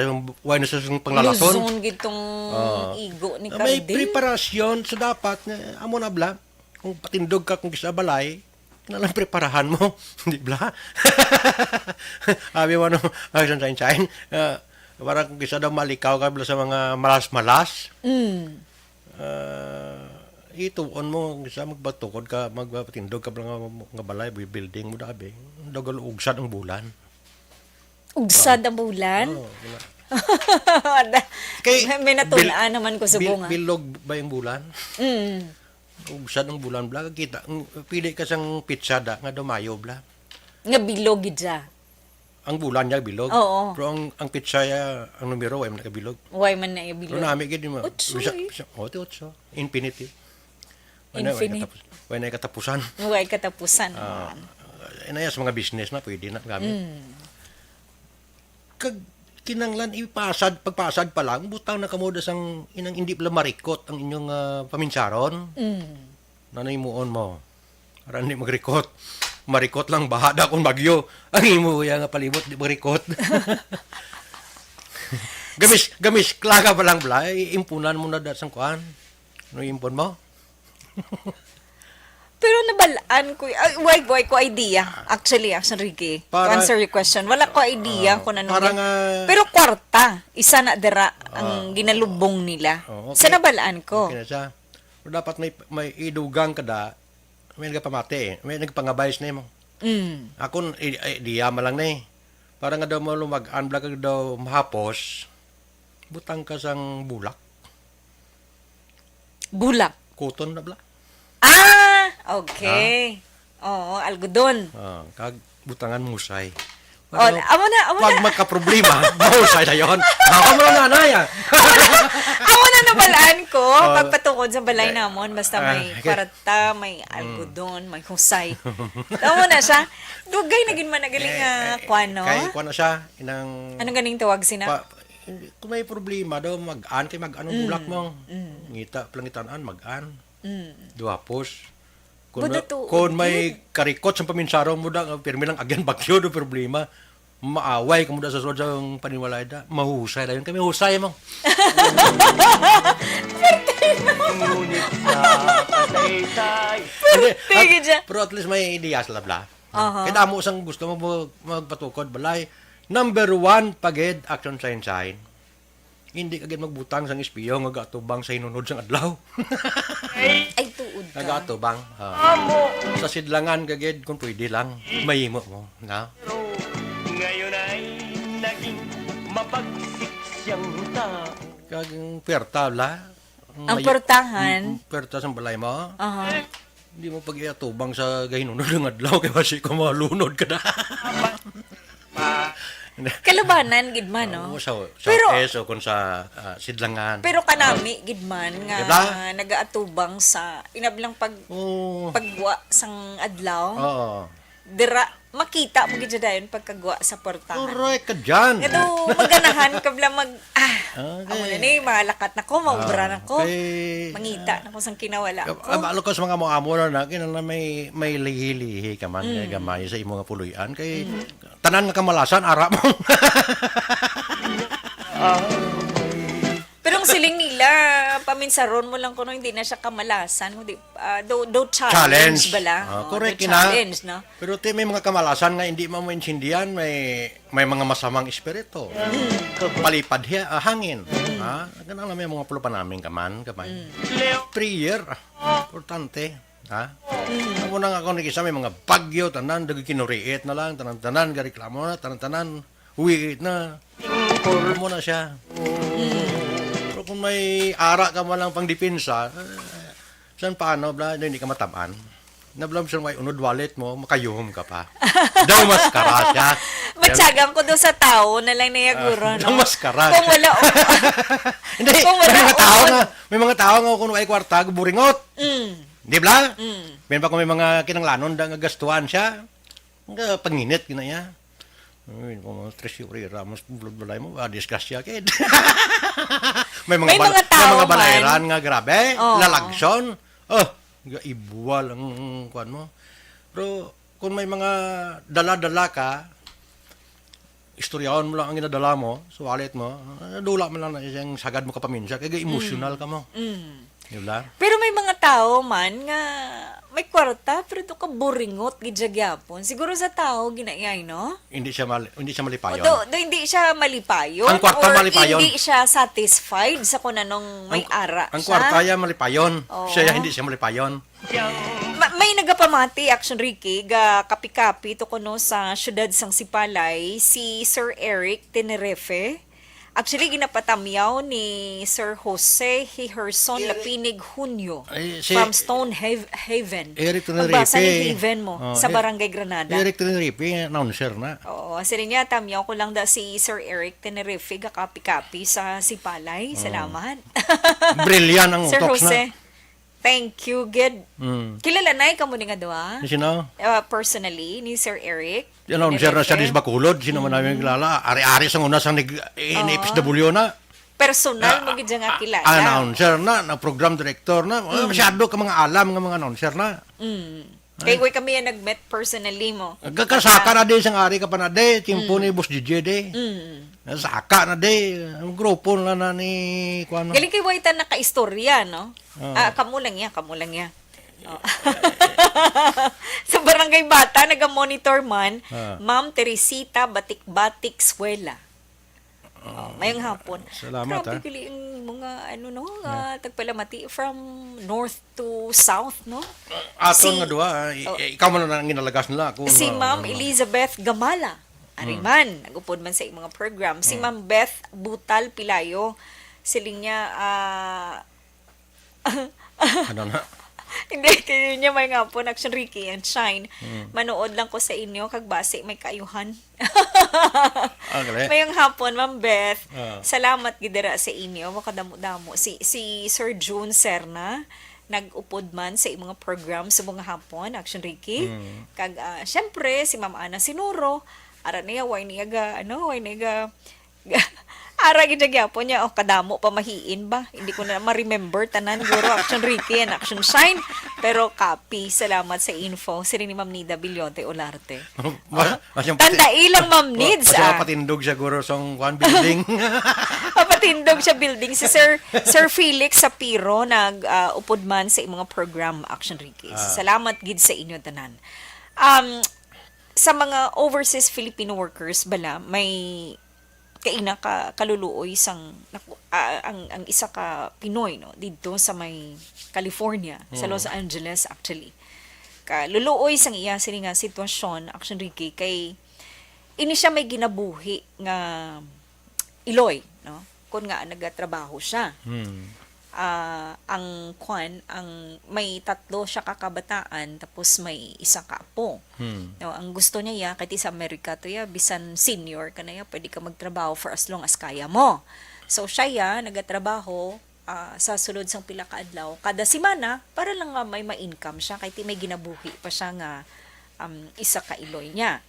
why na siya sang panglalason? Luzon gitong Ah. igo ni Ah, may Carding. preparasyon sa dapat nga, amo na bla. Kung patindog ka kung sa balay, na lang preparahan mo. Hindi bla. Abi mo, no, ay, sunshine, shine. Ah, parang kung kisa daw malikaw ka bla sa mga malas-malas. Mm. Ah, ituon mo, kung kisa magpatukod ka, magpatindog ka bla nga, nga balay, bu-, building mo dabi. Dagal ugsad ang bulan. Ugsad ang bulan? Oo, wala. Da-, Kay may, may natun-an bil-, naman ko sa bil-, bunga. Bilog ba yung bulan? Mm. Ugsad ang bulan, bla. Kita, ang, pili ka sang pitsa da, nga daw Mayo, bla. Nga bilog gid siya. Ang bulan niya bilog. Oo. Pero ang, ang pitsa, ah, ang numero, way man nakabilog. Way man na Pero bilog. nami gid mo. Otso, Bisa, eh. bisa, oh, ti otso. Infinity. Wala, wala Infinite. katapos-, wala katapusan. Way katapusan. Ah, inaya sa mga business na, pwede na gamit. Mm. Kag kinanglan ipasad, pagpasad pa lang, butang na kamo da sang inang hindi pala marikot ang inyong, ah, paminsaron. Mm. Nanay muon mo. Aran di magrikot. Marikot lang bahada kung bagyo. Ang imo ya nga palibot di magrikot. Gamis, gamis, klaga pa lang bla. Impunan mo na da sang kuan. Ano impon mo? Pero nabalaan ko, ay, way, way ko idea. Actually, ah, Ricky, to Para answer your question, wala ko idea Ah, kung ano para nga. Pero kwarta, isa na dira ang Ah. ginalubong nila. Oh, okay. Sa nabalaan ko. Okay na siya. Pero dapat may, may idugang ka da, may nagpamati eh. May nagpangabay sa nimo. Mm. Ako, i-, idea man lang ni. Para nga daw malumag-an, bla ka daw mahapos, butang ka sang bulak. Bulak? Cotton na bla. Ah, okay. Oo, algodon. Ah, kag butangan musay. Oh, Para amo na, amo pag na. magkaproblema, mahusay na yon. Ako mo lang nanay, ah. Amo na nabalaan ko, Oh. pagpatukod sa balay Eh, namon, basta ah, may okay. kwarta, may Mm. algodon, may husay. Amo na siya. Dugay na gid man nagaling Eh, nga eh, kwan, no? Kay kwan na siya, inang Ano ganing tawag sina? pa-, hindi, kung may problema daw, mag-an kay mag-an ang Mm, bulak mo. mm. Ngita, palangitan-an, mag-an. Mm. Duhapos. Kung, But na, ato, kung may okay. karikot sa paminsaro mo da, nga pirmi lang agyan bagyo do problema. Maaway ka mo da sa sulod sa panimalay da. Mahusay lang yun. Kami husay mo. Ngunit sa patay-tay. Hindi, Pwerte at, gid siya. pero at least may ideya sila, bla. Aha. Kaya damo sang gusto mo mag-, magpatukod, balay. Number one, pagid, action sign sign. Hindi ka gid magbutang sang espiyo nga gaatubang sa hinunod sang adlaw. Ay, tuod ka. Nagaatubang. Ah. Sa sidlangan ka gid, kung pwede lang, mahimo mo, na? Pero ngayon ay naging mabagsik siyang tao. Kag ang pwerta, la? Ang May-, pwertahan? Mm, pwerta sang balay mo? Aha. Hindi mo pag-iatubang sa gahinunod ng adlaw kay basi ko malunod ka na. Kalubanan gid man, no? Oo, sa, sa Pero S o kung sa, ah, sidlangan. Pero kanami gid man nga Diba? nagaatubang sa inablang pag Oo. pagwa sang adlaw. Oo. Dira makita mo gid siya dayon pagkagwa sa portahan. Correct ka dyan. Ito, maganahan ka bla mag, ah, Okay. amo na ni, malakat na ko, maubra Ah, na ko. okay. Mangita na ko sang kinawala ko. Ah, balo ka sa mga amo-amo na na, kinala may, may lihi-lihi ka man, Mm. kay gamay sa imo nga puloy-an, kay Mm. tanan nga kamalasan, ara mo. Pero ang siling nila, paminsaron mo lang kuno, hindi na siya kamalasan, kundi, ah, do, do challenge Challenge. bala. Ah, Oh, correct do ina. challenge, no? Pero ti, may mga kamalasan nga hindi mo maintindihan, may, may mga masamang espiritu. Mm. Palipad hiya, ah, hangin. Mm. Ha? Ganun lang may mga pulupanaming kaman, kamay. Mm. Prayer, ah, importante. Ha? Mm. Amo na nga kung nag-isa, may mga bagyo, tanan, dagi kinuriit na lang, tanan-tanan, gareklamo na, tanan-tanan, uwi na. Mo na siya. Mm. Kung may ara ka man lang pang depensa, eh, san paano, bla, hindi ka matamaan. Na, bla, sa may unod wallet mo, makayuhom ka pa. Daw maskara siya. Matyagan ko daw sa tao na lang niya, guro, no? Daw maskara. Kung wala, hindi, kung wala, may mga tao nga, may mga tao nga kung may kwarta, buringot. Mm. Di bla? Mm. May pa kung may mga kinanglanon da nga gastuhan siya, nga panginit gina iya. Ay, kung mga treasury, Ramos, bulod balay mo, ah, disgrasya, kid. May mga May bal-, mga may tao mga man. Balayran nga grabe, Oo. Lalagson. Oh, ga-, ibuwal ang kuwan mo. Pero kung may mga dala-dala ka, istoryahon mo lang ang ginadala mo sa wallet mo, ah, dula man lang na isang sagad mo kapaminsa, kay emotional Mm. ka mo. Mm. Di ba? Pero may mga tao man nga may kwarta, pero do ka buringot gid siya gyapon. Siguro sa tao, ginaiyay, no? Hindi siya mal-, hindi siya malipayon. O, do, do, hindi siya malipayon Ang kwarta or malipayon. Hindi siya satisfied sa kung anong may Ang, ara ang siya. Kwarta ya malipayon. Oo. Siya ya hindi siya malipayon. Ma-, may nagapamati, Action Ricky, ga kapi-kapi to kuno sa siyudad sang Sipalay, si Sir Eric Tenerife. Actually, ginapatamyaw ni Sir Jose Hiherson Eric Lapinig Hunyo Ay, si from Stone Hav-, Haven. Eric Tenerife. Pagbasa ni Haven mo, Oh, sa E-, Barangay Granada. Eric Tenerife, announcer na. Oo, sila niya, tamyaw ko lang da si Sir Eric Tenerife, ga kapi-kapi sa Sipalay. Oh. Salamat. Brilliant ang Sir utok na. Jose. Thank you, gid. Mm. Kilala na kamo ni nga duha? Ni sino? Uh, personally, ni Sir Eric. Yan ang Sir Tenerife. Siya dis Bacolod, sino man Mm. namin kilala? Ari-ari sa una sa nig-, in Oo. F S W na. Personal Ah, mo gid siya nga ah, kilala. Announcer na, na program director na. Wala Mm. masyado ka mga alam nga mga announcer na. Mm. Ay. Kay way kami yan nag-met personally mo. Nagkakasaka na din sang ari ka pa na, de. Tiyempo Mm. ni Boss J J, de. Mm. Nasaka na, de. Ang grupo na, na ni, kuwan, no? Galing kay way ta nakaistorya, no? Oo. Ah, kamo lang ya, kamo lang ya. Oh. Sa Barangay Bata, naga-monitor man, Ah. Ma'am Teresita Batik-Batik Suela. Oh, mayong hapon. Salamat, Grabe, ah. Gali ang mga, ano, no, nga Yeah. tagpalamati from north to south, no? Aton Si nga duha, ah, i-, Oh. i-, ikaw man ang ginalagas nila. Ako Si na, Ma'am ano, Elizabeth Gamala. Ari Hmm. man, nag-upod man sa iyang mga program. Si Hmm. Ma'am Beth Butal Pilayo, siling niya, ah, Ano na? Hindi, kayo niya may nga po, Action Ricky and Shine. Mm. Manood lang ko sa inyo, kag basi may kaayuhan. Ah, gali. Mayong hapon, Ma'am Beth. Ah. Salamat gid dira sa inyo, makadamo-damo. Si, si Sir June Serna, nag-upod man sa imong mga program sa mga hapon, Action Ricky. Mm. Kag, ah, syempre, si Ma'am Ana Sinuro, ara niya, way niya ga, ano, way niya ga, Ara gid siya gyapon niya, oh, kadamo pa mahiin ba? Hindi ko na ma-remember tanan, guro, Action Ricky and Action Shine. Pero copy, salamat sa info. Sila ni Ma'am Nida Bilyote Olarte. Ma-, Oh. ma-, siyang pati-, Tandai lang, Ma'am ma-, Nids, ma-, ah. Patindog siya, guro, sa kwan, building. Mapatindog siya building. Si Sir, Sir Felix Sapiro nag, ah, upod man sa imong mga program, Action Ricky. Ah. Salamat gid sa inyo tanan. Um, sa mga overseas Filipino workers bala, may kaina ka kaluluoy sang naku-, ah, ang, ang isa ka Pinoy, no, didto sa may California, sa Mm. Los Angeles, actually. Kaluluoy sang iya sini nga sitwasyon, Action Ricky, kay ini siya may ginabuhi nga iloy, no? Kun nga nagatrabaho siya. Mm. Ah, ang kwan, ang may tatlo siya ka kabataan, tapos may isa ka apo. Hmm. No, ang gusto niya, ya, kay ti sa Amerika to, ya, bisan senior ka na, ya, pwede ka magtrabaho for as long as kaya mo. So, siya, ya, nagatrabaho, ah, sa sulod sang pila ka adlaw, kada semana, para lang nga may ma-income siya, kay ti may ginabuhi pa siya nga, um, isa ka iloy niya.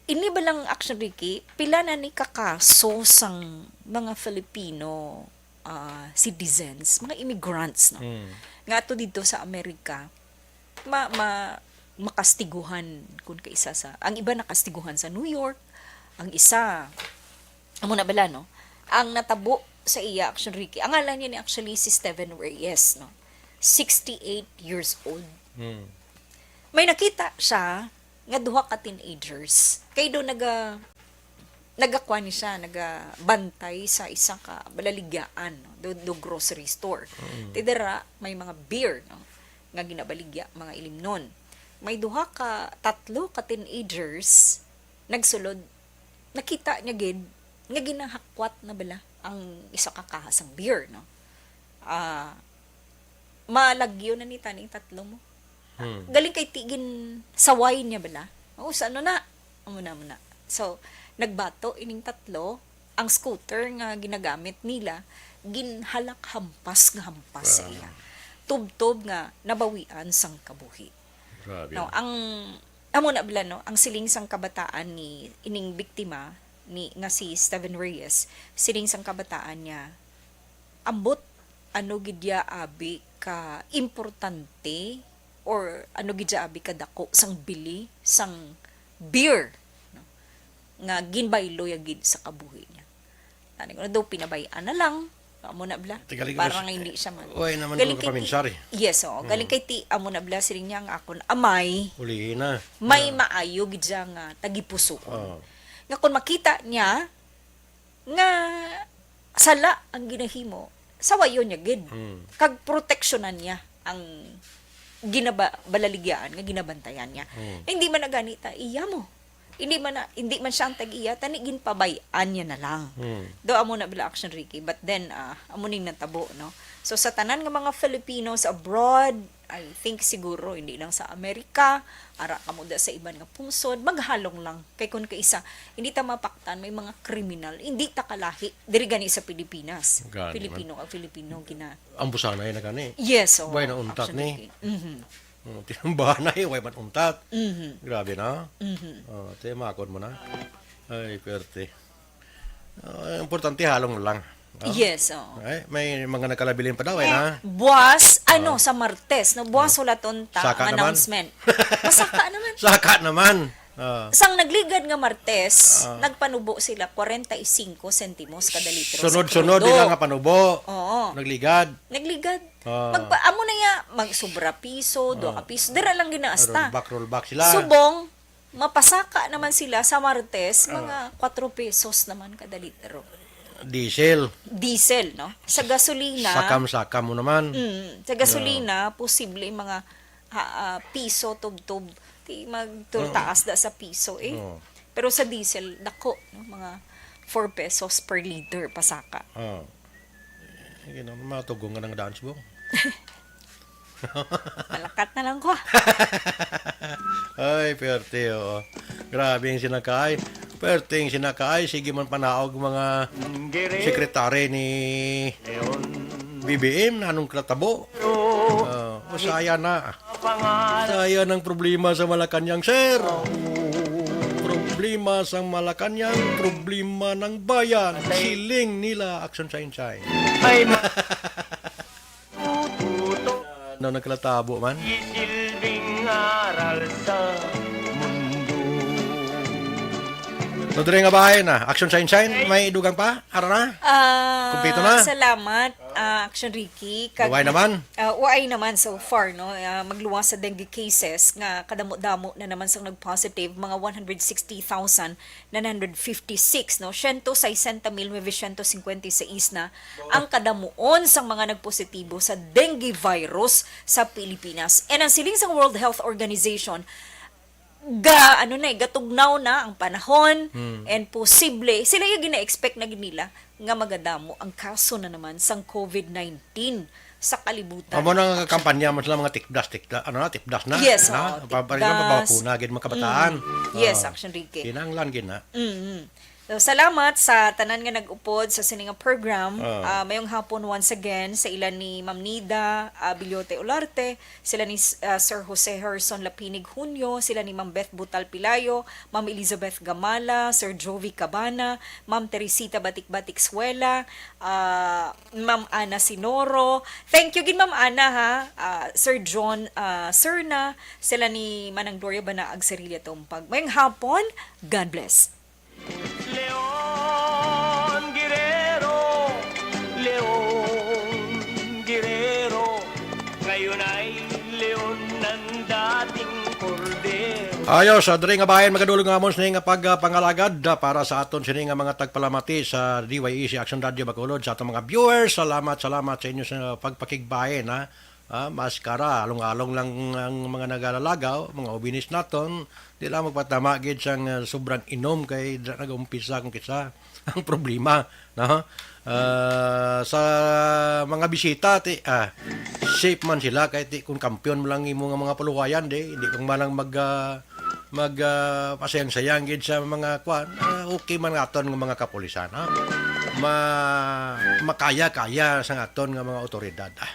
Ini ba lang, Action Ricky, pila na ni ka kaso sang mga Filipino, ah, citizens, mga immigrants, no? Mm. Nga ato dito sa Amerika, ma-, ma-, makastiguhan kun kaisa sa, ang iba nakastiguhan sa New York, ang isa, amo na bala, no? Ang natabo sa iya, Action Ricky, ang ngalan niya ni actually si Steven Reyes, no? Sixty-eight years old. Mm. May nakita siya nga duha ka teenagers. Kay do naga-, nagakuan ni siya, nagabantay sa isa ka balaligyaan, no? Do, do grocery store. Mm. Ti dira may mga beer, no? Nga ginabaligya, mga ilimnon. May duha ka, tatlo ka teenagers nagsulod. Nakita niya gid nga ginahakwat na bala ang isa ka kaha sang beer, no? Ah, malagyo na ni taning tatlo mo. Hmm. Galing kay ti-, gin saway niya bala. O, sa ano na? Amo na, amo na. So, nagbato ining tatlo, ang scooter nga ginagamit nila, ginhalak hampas nga hampas sa Ah. iya. Tubtob nga nabawian sang kabuhi. Grabe, No, ah. ang, amo na bala, no, ang siling sang kabataan ni ining biktima ni, nga si Steven Reyes, siling sang kabataan niya, ambot ano gid ya abi ka importante or ano gid ya abi ka dako sang bili sang beer, no, nga ginbaylo ya gid sa kabuhi niya. Tani ko na daw, pinabay-an na lang. Amo na bala. Tigalig Para mas-, nga hindi siya man. Uy, naman Galing ko kay ti-, kapaminsar eh. Yes, oo. Galing Hmm. kay ti-, amo na bala, siling niya, ang akon amay, Ulihi na. may Ah. maayo gid siya nga tagipusoon. Oo. Nga kung makita niya nga sala ang ginahimo, sawayon niya gid. Hmm. Kag proteksyonan niya ang ginaba-, balaligyaan nga ginabantayan niya. Hmm. Hindi man na gani ta iya mo. Hindi man na, hindi man siya ang tag-iya, tani ginpabay-an niya na lang. Hmm. Do amo na bala, Action Ricky. But then, ah, amo ning natabo, no? So, sa tanan nga mga Filipinos abroad, I think siguro, hindi lang sa Amerika, ara kamo da sa iban nga pungsod, maghalong lang. Kay kun kaisa, hindi ta mapaktan, may mga kriminal, hindi ta kalahi, diri gani sa Pilipinas. Gani man. Filipino kag Filipino, gina- Ang busanay na gani. Yes, oo. Way na untat Action ni. Ricky. Mhm. Oh, tinumbahan na eh, way man untat. Mhm. Grabe na. Mhm. Oh, timakon mo na. Ay, perte. Ah, importante, halong lang. Oh. Yes, oo. Ay, may mga nagkalabilin pa daw, eh, Eh, na? buwas, ano, Oh. sa Martes, no? Buwas Oh. hulaton ta Saka ang naman. announcement. Masaka naman. Saka naman. Oh. Sang nagligad nga Martes, Oh. nagpanubo sila kwarenta y singko sentimos kada litro sa Sunod-sunod krudo. Nila nga panubo. Oo. Nagligad. Nagligad. Oh. Magpa-, amo na ya, magsubra piso, dua ka Oh. piso. Dira lang ginaasta. Rollback, rollback sila. Subong, mapasaka naman sila sa Martes, Ah. mga kwatro pesos naman kada litro. Diesel. Diesel, no? Sa gasolina, Sakam-sakam mo naman. Mm, sa gasolina, Ah. posible mga, ha, ah, piso tubtob. Ti magtultaas Ah. da sa piso, eh. Oh. Pero sa diesel, dako, no? Mga four pesos per liter pasaka. Oh. Sige na, matugong nga nang dance, bong. Malakat na lang ko. Ay, perte, oo. Grabe ang sinakaay. Perte ang sinakaay. Sige man panaog mga sekretary ni B B M na anong kratabo. Ah, usaya na. Usaya ng problema sa Malacañang, sir. Problema sa Malacañang, problema ng bayan. Siling nila, Action Sunshine. Ay, ma- Ano, nagkalatabo man? Silbing aral sa mundo. No, diri nga bahay na. Action Sunshine, may dugang pa? Ara na? Ah, Kumpleto na? salamat, ah, Action Ricky. Kag Uway naman? Ah, uway naman so far, no? Ah, magluwas sa dengue cases nga kadamo-damo na naman sang nag-positive, mga one hundred sixty thousand nine hundred fifty-six, no? Siyento sesenta mil novecientos cincuenta y seis na ang kadamuon sang mga nagpositibo sa dengue virus sa Pilipinas. And ang siling sang World Health Organization, ga, ano na eh, gatugnaw na ang panahon, Hmm. and posible, sila yung gina-expect na gid nila nga magadamo ang kaso na naman sang covid nineteen sa kalibutan. Amo na nga kampanya mo sila mga tikdas, tikda-, ano na, tipdas na, Yes, na, oo, pa-, pa-, tipdas. Mabakuna gid mga kabataan. Mm. Yes, Oo. Action Ricky. Kinahanglan gid na. Mm-mm. So, salamat sa tanan nga nag-upod sa sini nga program. Oo. Ah, mayong hapon once again sa ila ni Ma'am Nida, ah, Bilyote Olarte, sila ni, ah, Sir Jose Herson Lapinig Junio, sila ni Ma'am Beth Butal Pilayo, Ma'am Elizabeth Gamala, Sir Jovi Cabana, Ma'am Teresita Batikbatik Suela, ah, Ma'am Ana Sinoro. Thank you gid, Ma'am Ana, ha. Ah, Sir John, ah, Serna, sila ni Manang Gloria Banaag Serilla Tumpag. Mayong hapon, God bless. Leon Guerrero, Leon Guerrero, ngayon ay leon ng dating kordero. Ayos, ah, diri nga bahin, magadulog nga amon sini nga pag, ah, pangalagad, ah, para sa aton sini nga mga tagpalamati sa D Y E C Action Radio Bacolod, sa atong mga viewers. Salamat, salamat sa inyo sa pagpakigbahin, ha. Ah, maskara, along-along lang ang mga nagalagaw, mga ubinis naton, di lang magpatama gid sang, ah, sobrang inom kay dira nag-umpisa kung kisa ang problema, no? Ah, sa mga bisita, ti, ah, safe man sila kay ti kung kampiyon mo lang imo nga mga paluwayan, di, di kang malang mag, ah, mag, ah, pasayang-sayang gid sa mga kwan, ah, okay man nga aton nga mga kapulisan, ha? Ma-, makaya-kaya sa aton nga mga otoridad, ah.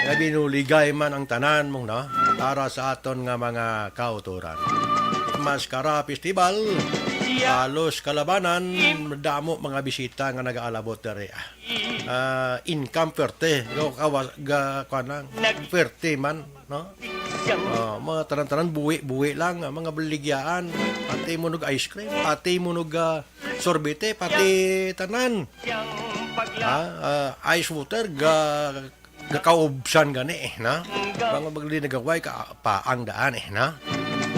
Nga binuligay man ang tanan mong, no? Para sa aton nga mga kautoran. Maskara Festival, halos kalabanan, damo mga bisita nga nagaalabot diri, ah. Ah, income perte, go kawa-, ga-, kwan lang, perte man, no? Ah, mga tanan-tanan, buwi-buwi lang, ah, mga baligyaan, pati mo nog ice cream, pati mo nog, ah, sorbete, pati tanan. Ah, ah, ice water, ga-, gakaubsan gani, eh, na? Mga maglinagaway ka, paang daan, eh, na?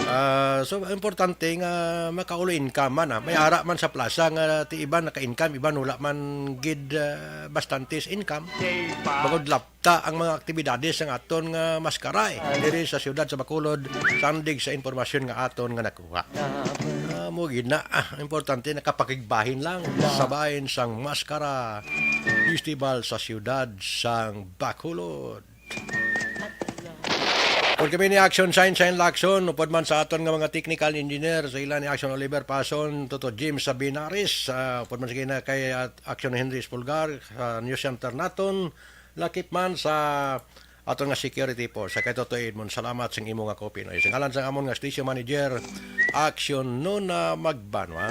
Ah, so, importante nga makaulo income man, ah. May ara man sa plaza nga ti iban naka-income, iban wala man gid, ah, bastantes income. Bangod lapta ang mga aktibidades sang aton nga maskara, eh, diri sa siyudad sa Bacolod, sandig sa impormasyon nga aton nga nakuha. Ah, mo gid na, ah, importante nakapakigbahin lang sa bahin sang maskara festival sa siyudad sang Bacolod. Upod kami ni Action Shine, Shine Lacson, upod man sa aton nga mga technical engineer, sa ila ni Action Oliver Pason, Toto Jim Sabinaris, ah, upod man sa kina kay, ah, Action Henry Espulgar, sa News Center naton, lakip man sa aton nga security force, sa kay Toto Edmond, salamat sing imo nga kaupinoy. Sa ngalan sang amon nga station manager, Action Nona Magbanwa.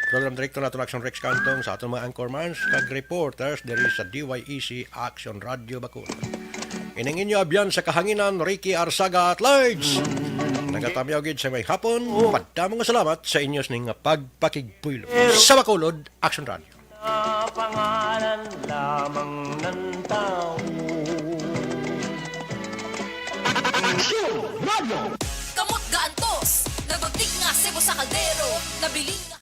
Program Director naton Action Rex Cantong, sa aton mga anchormans kag reporters diri sa D Y E C Action Radio Bacolod. Ining inyo abyan sa kahanginan, Ricky Arsaga at Large. Nagatamyaw gid sa may hapon, madamo nga salamat sa inyo sining nga pagpakigpuylo sa Bacolod Action Radio. Sa pangalan lamang ng tao. Action Radio! Kamot gaantos, nagbagtik nga sebo sa kaldero, nabiling nga